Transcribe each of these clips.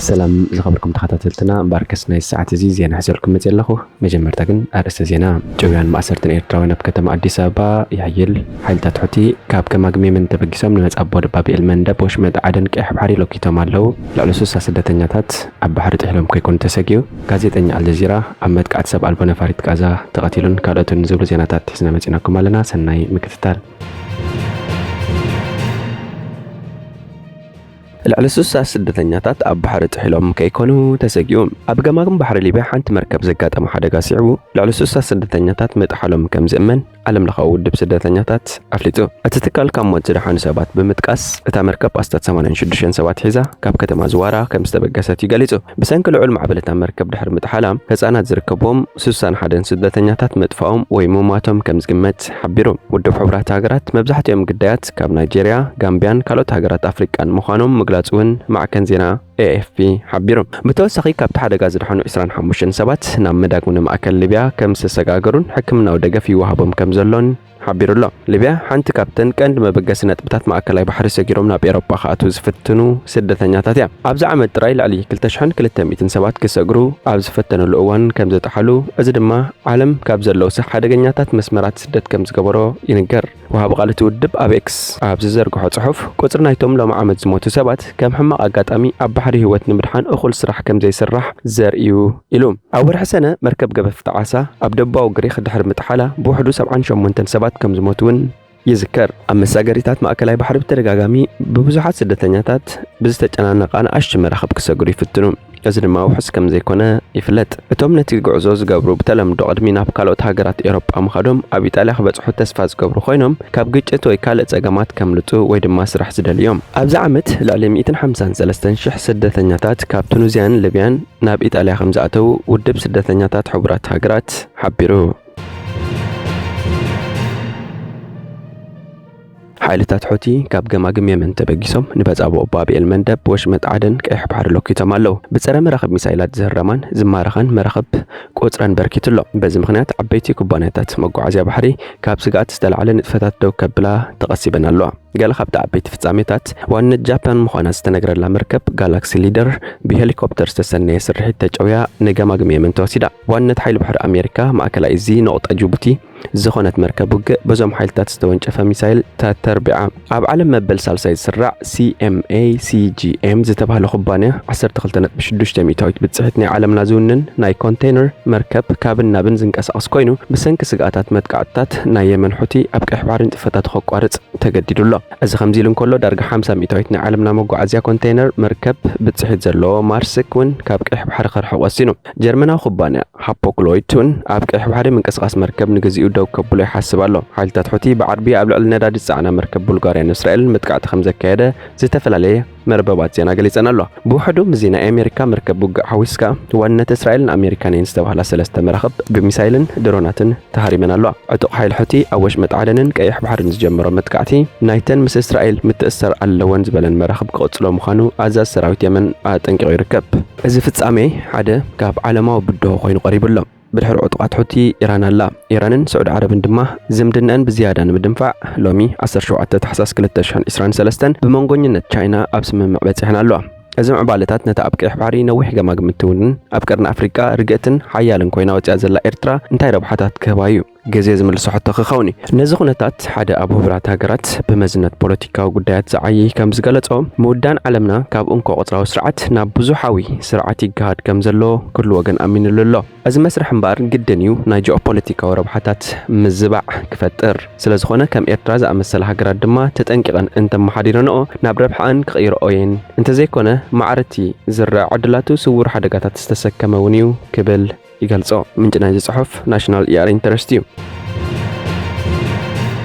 ሰላም ዝኸበርኩም ተኸታተልትና፣ እምበኣርከስ ናይ ሰዓት እዚ ዜና ሒዘልኩም መፅእ ኣለኹ። መጀመርታ ግን ኣርእስተ ዜና። ጭውያን ማእሰርትን ኤርትራውያን ኣብ ከተማ ኣዲስ ኣበባ ይሕይል። ሓይልታት ሑቲ ካብ ገማግም የመን ተበጊሶም ንመጻቦ ደባብ ኤል መንደብ፣ ወሽመጥ ዓደን ቀይሕ ባሕሪ ለኪቶም ኣለዉ። ልዕሊ ሱሳ ስደተኛታት ኣብ ባሕሪ ጥሒሎም ከይኮኑ ተሰጊኡ። ጋዜጠኛ ኣልጀዚራ ኣብ መጥቃዕቲ ሰብ ኣልቦ ነፋሪት ጋዛ ተቐቲሉን ካልኦትን ዝብሉ ዜናታት ሒዝና መጺናኩም ኣለና። ሰናይ ምክትታል። ልዕሊ ሱሳ ስደተኛታት ኣብ ባሕሪ ጥሒሎም ከይኮኑ ተሰጊኡ። ኣብ ገማግም ባሕሪ ሊብያ ሓንቲ መርከብ ዘጋጠመ ሓደጋ ስዒቡ ልዕሊ ሱሳ ስደተኛታት ምጥሓሎም ከም ዝእመን ዓለም ለኻዊ ውድብ ስደተኛታት ኣፍሊጡ። እቲ ትካል ካብ ሞት ዝደሓኑ ሰባት ብምጥቃስ፣ እታ መርከብ ኣስታት ሰማንያን ሽዱሽተን ሰባት ሒዛ ካብ ከተማ ዝዋራ ከም ዝተበገሰት እዩ ገሊጹ። ብሰንኪ ልዑል ማዕበል እታ መርከብ ድሕሪ ምጥሓላ፣ ህጻናት ዝርከብዎም ሱሳን ሓደን ስደተኛታት ምጥፋኦም ወይ ምሟቶም ከም ዝግመት ሓቢሩ። ውድብ ሕቡራት ሃገራት መብዛሕትኦም ግዳያት ካብ ናይጄርያ፣ ጋምቢያን ካልኦት ሃገራት ኣፍሪቃን ምዃኖም ምግላጹ እውን ማዕከን ዜና ኤ ኤፍ ፒ ሓቢሩ። ብተወሳኺ ካብቲ ሓደጋ ዝደሓኑ ዕስራን ሓሙሽተን ሰባት ናብ መዳጎኒ ማእከል ሊብያ ከም ዝተሰጋገሩን ሕክምናዊ ደገፍ ይወሃቦም ከም ዘሎን ሓቢሩ ኣሎ። ሊብያ ሓንቲ ካብተን ቀንዲ መበገሲ ነጥብታት ማእከላይ ባሕሪ ሰጊሮም ናብ ኤውሮጳ ክኣትዉ ዝፍትኑ ስደተኛታት እያ። ኣብዚ ዓመት ጥራይ ልዕሊ ክልተ ሽሕን ክልተ ሚእትን ሰባት ክሰግሩ ኣብ ዝፈተኑሉ እዋን ከም ዝጠሓሉ፣ እዚ ድማ ዓለም ካብ ዘለውሲ ሓደገኛታት መስመራት ስደት ከም ዝገበሮ ይንገር። ወሃቢ ቃል እቲ ውድብ ኣብ ኤክስ ኣብ ዝዘርግሖ ጽሑፍ፣ ቁጽሪ ናይቶም ሎሚ ዓመት ዝሞቱ ሰባት ከም ሕማቕ ኣጋጣሚ ኣብ ባሕሪ ህይወት ንምድሓን እኹል ስራሕ ከም ዘይስራሕ ዘርኢ'ዩ ኢሉ። ኣብ ወርሒ ሰነ መርከብ ገፈፍቲ ዓሳ ኣብ ደቡባዊ ግሪክ ድሕሪ ምጥሓላ ብውሕዱ ሰብዓን ሸሞንተን ሰባት ከም ዝሞቱ እውን ይዝከር። ኣብ መሳገሪታት ማእከላይ ባሕሪ ብተደጋጋሚ ብብዙሓት ስደተኛታት ብዝተጨናነቓ ንኣሽቱ መራኽብ ክሰግሩ ይፍትኑ። እዚ ድማ ውሑስ ከም ዘይኮነ ይፍለጥ። እቶም ነቲ ጉዕዞ ዝገብሩ ብተለምዶ ቅድሚ ናብ ካልኦት ሃገራት ኤውሮጳ ምኻዶም ኣብ ኢጣልያ ክበጽሑ ተስፋ ዝገብሩ ኮይኖም፣ ካብ ግጭት ወይ ካልእ ጸገማት ከምልጡ ወይ ድማ ስራሕ ዝደልዩ እዮም። ኣብዚ ዓመት ልዕሊ ሚእትን ሓምሳን ሰለስተን ሽሕ ስደተኛታት ካብ ቱኒዝያን ሊብያን ናብ ኢጣልያ ከም ዝኣተዉ ውድብ ስደተኛታት ሕቡራት ሃገራት ሓቢሩ። ሓይልታት ሑቲ ካብ ገማግም የመን ተበጊሶም ንበጻብኦ ባብ ኤል መንደብ፣ ወሽመጥ ዓደን ቀይሕ ባሕሪ ለኪቶም ኣለዉ። ብጸረ መራኽብ ሚሳይላት ዝህረማን ዝማረኻን መራኽብ ቁጽረን በርኪቱ ኣሎ። በዚ ምኽንያት ዓበይቲ ኩባንያታት መጓዓዝያ ባሕሪ ካብ ስግኣት ዝተላዕለ ንጥፈታት ደው ከብላ ተቐሲበን ኣለዋ። ገለ ካብቲ ዓበይቲ ፍጻሜታት፣ ዋነት ጃፓን ምዃና ዝተነግረላ መርከብ ጋላክሲ ሊደር ብሄሊኮፕተር ዝተሰነየ ስርሒት ተጨውያ ንገማግም የመን ተወሲዳ። ዋነት ሓይሊ ባሕሪ ኣሜሪካ ማእከላይ እዚ ነቑጣ ጅቡቲ ዝኾነት መርከብ ውግእ በዞም ሓይልታት ዝተወንጨፈ ሚሳይል ተተርቢዓ። ኣብ ዓለም መበል ሳልሳይ ዝስራዕ ሲ ኤም ኤ ሲ ጂ ኤም ዝተባህለ ኩባንያ፣ ዓሰርተ ክልተ ነጥቢ ሽዱሽተ ሚእታዊት ብጽሒት ናይ ዓለምና ዝውንን ናይ ኮንቴይነር መርከብ ካብን ናብን ዝንቀሳቐስ ኮይኑ፣ ብሰንኪ ስግኣታት መጥቃዕትታት ናይ የመን ሑቲ ኣብ ቀይሕ ባሕሪ ንጥፈታቱ ከቋርጽ ተገዲዱ ኣሎ። እዚ ከምዚ ኢሉ እንከሎ፣ ዳርጋ ሓምሳ ሚእታዊት ናይ ዓለምና መጓዓዝያ ኮንቴይነር መርከብ ብጽሒት ዘለዎ ማርስክ እውን ካብ ቀይሕ ባሕሪ ከርሕቕ ወሲኑ። ጀርመናዊ ኩባንያ ሃፖክሎይት እውን ኣብ ቀይሕ ባሕሪ ምንቅስቓስ መርከብ ንግዚኡ ደው ከብሎ ይሓስብ ኣሎ። ሓይልታት ሑቲ ብዓርቢ ኣብ ልዕሊ ነዳዲ ዝጸዓና መርከብ ቡልጋርያን እስራኤልን መጥቃዕቲ ከም ዘካየደ ዝተፈላለየ መርበባት ዜና ገሊጸን ኣለዋ። ብውሕዱ ምስዚ ናይ ኣሜሪካ መርከብ ውግእ ሓዊስካ፣ ዋንነት እስራኤልን ኣሜሪካን እየን ዝተባህላ ሰለስተ መራኽብ ብሚሳይልን ድሮናትን ተሃሪመን ኣለዋ። ዕጡቕ ሓይሊ ሑቲ ኣብ ወሽመጥ ዓደንን ቀይሕ ባሕርን ዝጀመሮ መጥቃዕቲ፣ ናይተን ምስ እስራኤል ምትእስሳር ኣለወን ዝበለን መራኽብ ክቕጽሎ ምዃኑ ኣዛዚ ሰራዊት የመን ኣጠንቂቑ ይርከብ። እዚ ፍጻሜ ሓደ ካብ ዓለማዊ ብድሆ ኮይኑ ቀሪቡ ኣሎ። ብድሕሪ ዕጡቓት ሑቲ ኢራን ኣላ። ኢራንን ስዑዲ ዓረብን ድማ ዝምድነአን ብዝያዳ ንምድንፋዕ፣ ሎሚ ዓሰርተ ሸውዓተ ታሕሳስ ክልተ ሽሕን ዕስራን ሰለስተን ብመንጎኝነት ቻይና ኣብ ስምምዕ በጺሐን ኣለዋ። እዚ ምዕባለታት ነታ ኣብ ቀይሕ ባሕሪ ነዊሕ ገማግም እትውንን፣ ኣብ ቀርኒ ኣፍሪቃ ርግእትን ሓያልን ኮይና ወጺኣ ዘላ ኤርትራ እንታይ ረብሓታት ክህባ እዩ? ግዜ ዝምልሶ ሕቶ ክኸውን እዩ። ነዚ ኩነታት ሓደ ኣብ ውሑዳት ሃገራት ብመዝነት ፖለቲካዊ ጉዳያት ዝዓዪ ከም ዝገለጾ፣ ምውዳን ዓለምና ካብ እንኮ ቅጽራዊ ስርዓት ናብ ብዙሓዊ ስርዓት ይገሃድ ከም ዘሎ ኩሉ ወገን ኣሚኑሉ ኣሎ። እዚ መስርሕ እምበኣር ግድን እዩ ናይ ጂኦፖለቲካዊ ረብሓታት ምዝባዕ ክፈጥር። ስለ ዝኾነ ከም ኤርትራ ዝኣመሰላ ሃገራት ድማ ተጠንቂቐን እንተመሓዲረንኦ ናብ ረብሓኣን ክቕይርኦ እየን። እንተዘይኮነ ማዕረ እቲ ዝረኣ ዕድላቱ ስዉር ሓደጋታት ዝተሰከመ እውን እዩ ክብል ይገልጾ። ምንጪ ናይዚ ጽሑፍ ናሽናል ኢኣር ኢንተረስት እዩ።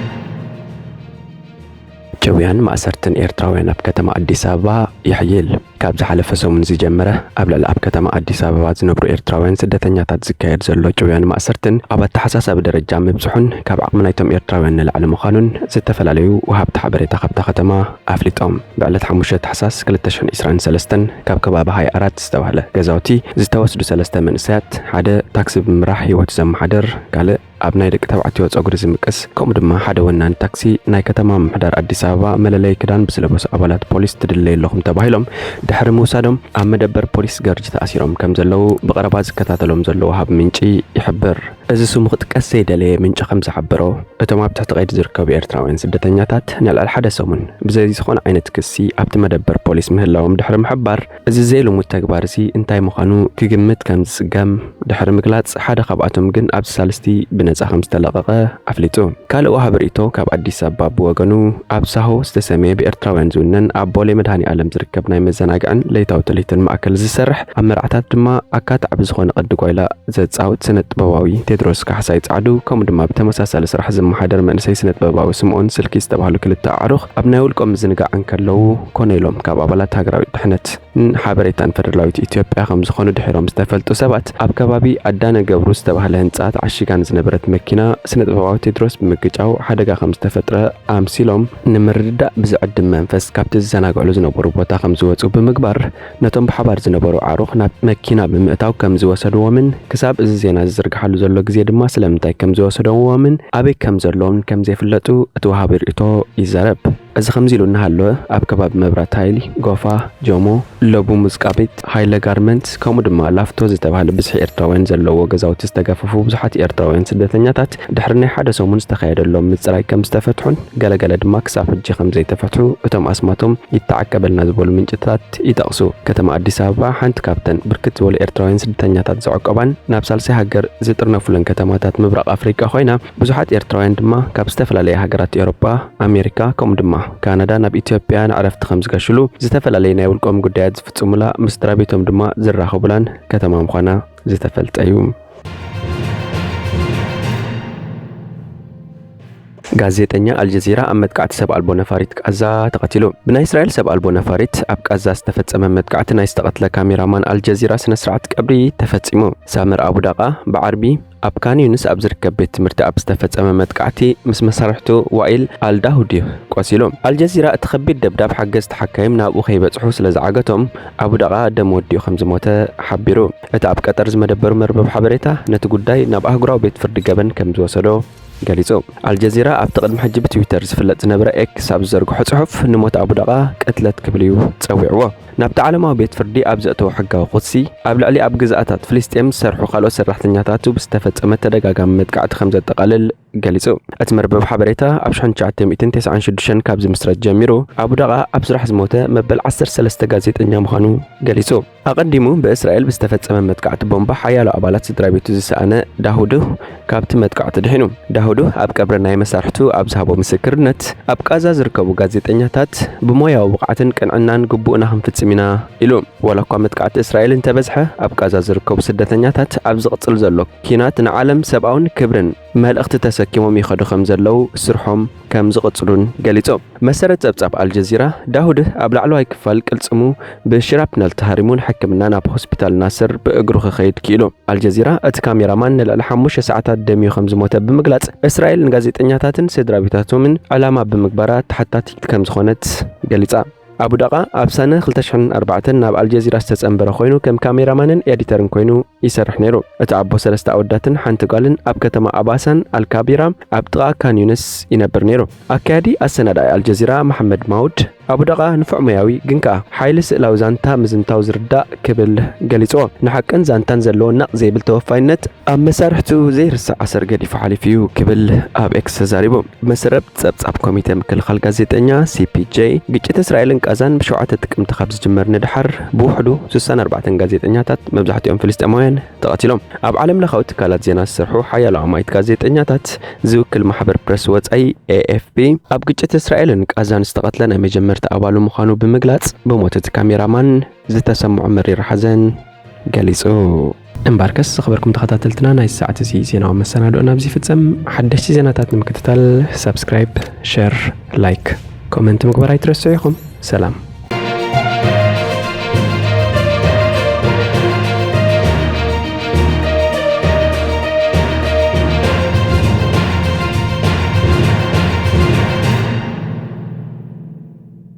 ጭውያን ማእሰርትን ኤርትራውያን ኣብ ከተማ ኣዲስ ኣበባ ይሕይል። ካብ ዝሓለፈ ሰሙን ዝጀመረ ኣብ ልዕሊ ኣብ ከተማ ኣዲስ ኣበባ ዝነብሩ ኤርትራውያን ስደተኛታት ዝካየድ ዘሎ ጭውያን ማእሰርትን ኣብ ኣተሓሳሳቢ ደረጃ ምብጽሑን ካብ ዓቕሚ ናይቶም ኤርትራውያን ንላዕሊ ምዃኑን ዝተፈላለዩ ወሃብቲ ሓበሬታ ካብታ ከተማ ኣፍሊጦም። ብዕለት ሓሙሽተ ታሕሳስ ክልተ ሽሕን ዕስራን ሰለስተን ካብ ከባቢ ሃያ ኣራት ዝተባህለ ገዛውቲ ዝተወስዱ ሰለስተ መንእሰያት ሓደ ታክሲ ብምምራሕ ህይወቱ ዘመሓደር ካልእ ኣብ ናይ ደቂ ተባዕትዮ ጸጉሪ ዝምቅስ፣ ከምኡ ድማ ሓደ ወናኒ ታክሲ ናይ ከተማ ምምሕዳር ኣዲስ ኣበባ መለለይ ክዳን ብዝለበሱ ኣባላት ፖሊስ ትድለዩ ኣለኹም ተባሂሎም ድሕሪ ምውሳዶም፣ ኣብ መደበር ፖሊስ ገርጂ ተኣሲሮም ከም ዘለዉ ብቐረባ ዝከታተሎም ዘሎ ወሃቢ ምንጪ ይሕብር። እዚ ስሙ ክጥቀስ ዘይደለየ ምንጪ ከም ዝሓበሮ፣ እቶም ኣብ ትሕቲ ቀይዲ ዝርከቡ ኤርትራውያን ስደተኛታት ንልዕሊ ሓደ ሰሙን ብዘይ ዝኾነ ዓይነት ክሲ ኣብቲ መደበር ፖሊስ ምህላዎም ድሕሪ ምሕባር፣ እዚ ዘይልሙድ ተግባር እዚ እንታይ ምዃኑ ክግምት ከም ዝጽገም ድሕሪ ምግላጽ፣ ሓደ ካብኣቶም ግን ኣብዚ ሳልስቲ ብነጻ ከም ዝተለቐቐ ኣፍሊጡ። ካልእ ወሃቢ ርእይቶ ካብ ኣዲስ ኣበባ ብወገኑ፣ ኣብ ሳሆ ዝተሰምየ ብኤርትራውያን ዝውነን ኣብ ቦሌ መድሃኔ ኣለም ዝርከብ ናይ መዘናግዕን ለይታዊ ትልሂትን ማእከል ዝሰርሕ፣ ኣብ መርዓታት ድማ ኣካታዒ ብዝኾነ ቅዲ ጓይላ ዘጻውት ስነ ጥበባዊ ቴድሮስ ካሕሳይ ጻዕዱ፣ ከምኡ ድማ ብተመሳሳሊ ስራሕ ዝመሓደር መንእሰይ ስነ ጥበባዊ ስምኦን ስልኪ ዝተባህሉ ክልተ ኣዕሩኽ ኣብ ናይ ውልቆም ምዝንጋዕ እንከለዉ ኮነ ኢሎም ካብ ኣባላት ሃገራዊ ድሕነት ን ሓበሬታን ፈደራላዊት ኢትዮጵያ ከም ዝኾኑ ድሒሮም ዝተፈልጡ ሰባት፣ ኣብ ከባቢ ኣዳነ ገብሩ ዝተባህለ ህንጻ ተዓሺጋ ንዝነበረት መኪና ስነ ጥበባዊ ቴድሮስ ብምግጫው ሓደጋ ከም ዝተፈጥረ ኣምሲሎም፣ ንምርድዳእ ብዝዕድም መንፈስ ካብቲ ዝዘናግዕሉ ዝነበሩ ቦታ ከም ዝወጹ ብምግባር፣ ነቶም ብሓባር ዝነበሩ ኣዕሩኽ ናብ መኪና ብምእታው ከም ዝወሰድዎምን ክሳብ እዚ ዜና ዝዝርግሓሉ ዘሎ ግዜ ድማ ስለምንታይ ከም ዝወሰድዎምን ኣበይ ከም ዘለዉን ከም ዘይፍለጡ እቲ ወሃቢ ርእይቶ ይዛረብ። እዚ ከምዚ ኢሉ እናሃለወ፣ ኣብ ከባቢ መብራት ሃይሊ፣ ጎፋ፣ ጆሞ፣ ለቡ ሙዝቃ ቤት፣ ሃይለ ጋርመንት፣ ከምኡ ድማ ላፍቶ ዝተባህለ ብዝሒ ኤርትራውያን ዘለዎ ገዛውቲ ዝተገፈፉ ብዙሓት ኤርትራውያን ስደተኛታት ድሕሪ ናይ ሓደ ሰሙን ዝተኻየደሎም ምጽራይ ከም ዝተፈትሑን ገለገለ ድማ ክሳብ ሕጂ ከም ዘይተፈትሑ እቶም ኣስማቶም ይተዓቀበልና ዝበሉ ምንጭታት ይጠቕሱ። ከተማ ኣዲስ ኣበባ ሓንቲ ካብተን ብርክት ዝበሉ ኤርትራውያን ስደተኛታት ዘዕቆባን ናብ ሳልሳይ ሃገር ዝጥርነፉለን ከተማታት ምብራቕ ኣፍሪቃ ኮይና፣ ብዙሓት ኤርትራውያን ድማ ካብ ዝተፈላለያ ሃገራት ኤውሮጳ፣ ኣሜሪካ፣ ከምኡ ድማ ካናዳ ናብ ኢትዮጵያ ንዕረፍቲ ከም ዝገሽሉ፣ ዝተፈላለየ ናይ ውልቆም ጉዳያት ዝፍጽሙላ፣ ምስ ስድራ ቤቶም ድማ ዝራኸቡላን ከተማ ምዃና ዝተፈልጠ እዩ። ጋዜጠኛ ኣልጀዚራ ኣብ መጥቃዕቲ ሰብ ኣልቦ ነፋሪት ቃዛ ተቐቲሉ። ብናይ እስራኤል ሰብ ኣልቦ ነፋሪት ኣብ ቃዛ ዝተፈጸመ መጥቃዕቲ ናይ ዝተቐትለ ካሜራማን ኣልጀዚራ ስነ ስርዓት ቀብሪ ተፈጺሙ። ሳምር ኣቡዳቃ ብዓርቢ ኣብ ካን ዩኒስ ኣብ ዝርከብ ቤት ትምህርቲ ኣብ ዝተፈጸመ መጥቃዕቲ ምስ መሳርሕቱ ዋኢል ኣልዳሁዲ ቆሲሉ። ኣልጀዚራ እቲ ከቢድ ደብዳብ ሓገዝቲ ሓካይም ናብኡ ከይበጽሑ ስለ ዝዓገቶም፣ ኣቡዳቃ ደም ወዲኡ ከም ዝሞተ ሓቢሩ። እቲ ኣብ ቀጠር ዝመደበሩ መርበብ ሓበሬታ ነቲ ጉዳይ ናብ ኣህጉራዊ ቤት ፍርዲ ገበን ከም ዝወሰዶ ገሊጹ። ኣልጀዚራ ኣብቲ ቅድሚ ሕጂ ብትዊተር ዝፍለጥ ዝነበረ ኤክስ ኣብ ዝዘርግሖ ጽሑፍ፣ ንሞት ኣቡዳቃ ቅትለት ክብል እዩ ጸዊዕዎ። ናብቲ ዓለማዊ ቤት ፍርዲ ኣብ ዘእተዎ ሕጋዊ ክሲ፣ ኣብ ልዕሊ ኣብ ግዝኣታት ፍልስጤም ዝሰርሑ ካልኦት ሰራሕተኛታቱ ብዝተፈጸመ ተደጋጋሚ መጥቃዕቲ ከም ዘጠቓልል ገሊጹ። እቲ መርበብ ሓበሬታ ኣብ ሽሕን ትሽዓተ ሚእትን ተስዓን ሽዱሽተን ካብ ዝምስረት ጀሚሩ፣ ኣቡዳቃ ኣብ ስራሕ ዝሞተ መበል ዓሰርተ ሰለስተ ጋዜጠኛ ምዃኑ ገሊጹ። ኣቐዲሙ ብእስራኤል ብዝተፈጸመ መጥቃዕቲ ቦምባ ሓያሎ ኣባላት ስድራ ቤቱ ዝሰኣነ ዳሁድህ ካብቲ መጥቃዕቲ ድሒኑ። ዳሁድህ ኣብ ቀብሪ ናይ መሳርሕቱ ኣብ ዝሃቦ ምስክርነት፣ ኣብ ቃዛ ዝርከቡ ጋዜጠኛታት ብሞያዊ ብቕዓትን ቅንዕናን ግቡእና ክንፍጽም ኢና ኢሉ። ዋላ እኳ መጥቃዕቲ እስራኤል እንተበዝሐ፣ ኣብ ቃዛ ዝርከቡ ስደተኛታት ኣብ ዝቕጽል ዘሎ ኲናት ንዓለም ሰብኣውን ክብርን መልእኽቲ ተሰኪሞም ይኸዱ ከም ዘለዉ ስርሖም ከም ዝቕጽሉን ገሊጹ። መሰረት ጸብጻብ ኣልጀዚራ፣ ዳሁድህ ኣብ ላዕለዋይ ክፋል ቅልጽሙ ብሽራፕነል ተሃሪሙ ንሕክምና ናብ ሆስፒታል ናስር ብእግሩ ክኸይድ ክኢሉ። ኣልጀዚራ፣ እቲ ካሜራማን ንልዕሊ ሓሙሽተ ሰዓታት ደሚዩ ከም ዝሞተ ብምግላጽ፣ እስራኤል ንጋዜጠኛታትን ስድራ ቤታቶምን ዕላማ ብምግባራ ተሓታቲት ከም ዝኾነት ገሊጻ። ኣቡዳቃ ኣብ ሰነ ክልተ ሽሕን ኣርባዕተን ናብ ኣልጀዚራ ዝተጸንበረ ኮይኑ፣ ከም ካሜራማንን ኤዲተርን ኮይኑ ይሰርሕ ነይሩ። እቲ ኣቦ ሰለስተ ኣወዳትን ሓንቲ ጓልን ኣብ ከተማ ኣባሳን ኣልካቢራ ኣብ ጥቓ ካን ዩንስ ይነብር ነይሩ። ኣካያዲ ኣሰናዳኢ ኣልጀዚራ መሓመድ ማውድ፣ ኣቡዳቃ ንፉዕ ሞያዊ ግን ከኣ ሓይሊ ስእላዊ ዛንታ ምዝንታው ዝርዳእ ክብል ገሊጽዎ። ንሓቅን ዛንታን ዘለዎ ናቕ ዘይብል ተወፋይነት ኣብ መሳርሕቱ ዘይርሳዕ ኣሰር ገዲፉ ሓሊፉ እዩ ክብል ኣብ ኤክስ ተዛሪቡ። ብመሰረት ጸብጻብ ኮሚተ ምክልኻል ጋዜጠኛ፣ ሲ ፒ ጄ፣ ግጭት እስራኤልን ቃዛን ብሸውዓተ ጥቅምቲ ካብ ዝጅመር ንድሓር ብውሕዱ ስሳን ኣርባዕተን ጋዜጠኛታት፣ መብዛሕትኦም ፍልስጤማውያን፣ ተቐቲሎም። ኣብ ዓለም ለኻዊ ትካላት ዜና ዝሰርሑ ሓያሎ ኣማኢት ጋዜጠኛታት ዝውክል ማሕበር ፕረስ ወጻኢ፣ ኤ ኤፍ ፒ፣ ኣብ ግጭት እስራኤልን ቃዛን ዝተቐትለ ናይ መጀመርታ ኣባሉ ምዃኑ ብምግላጽ፣ ብሞት እቲ ካሜራማን ዝተሰምዖ መሪር ሓዘን ገሊጹ። እምበኣርከስ፣ ዝኸበርኩም ተኸታተልትና፣ ናይ ሰዓት እዚ ዜናዊ መሰናድኦና ኣብዚ ይፍጸም። ሓደሽቲ ዜናታት ንምክትታል ሳብስክራይብ፣ ሸር፣ ላይክ፣ ኮመንት ምግባር ኣይትረስዑ ኢኹም። ሰላም።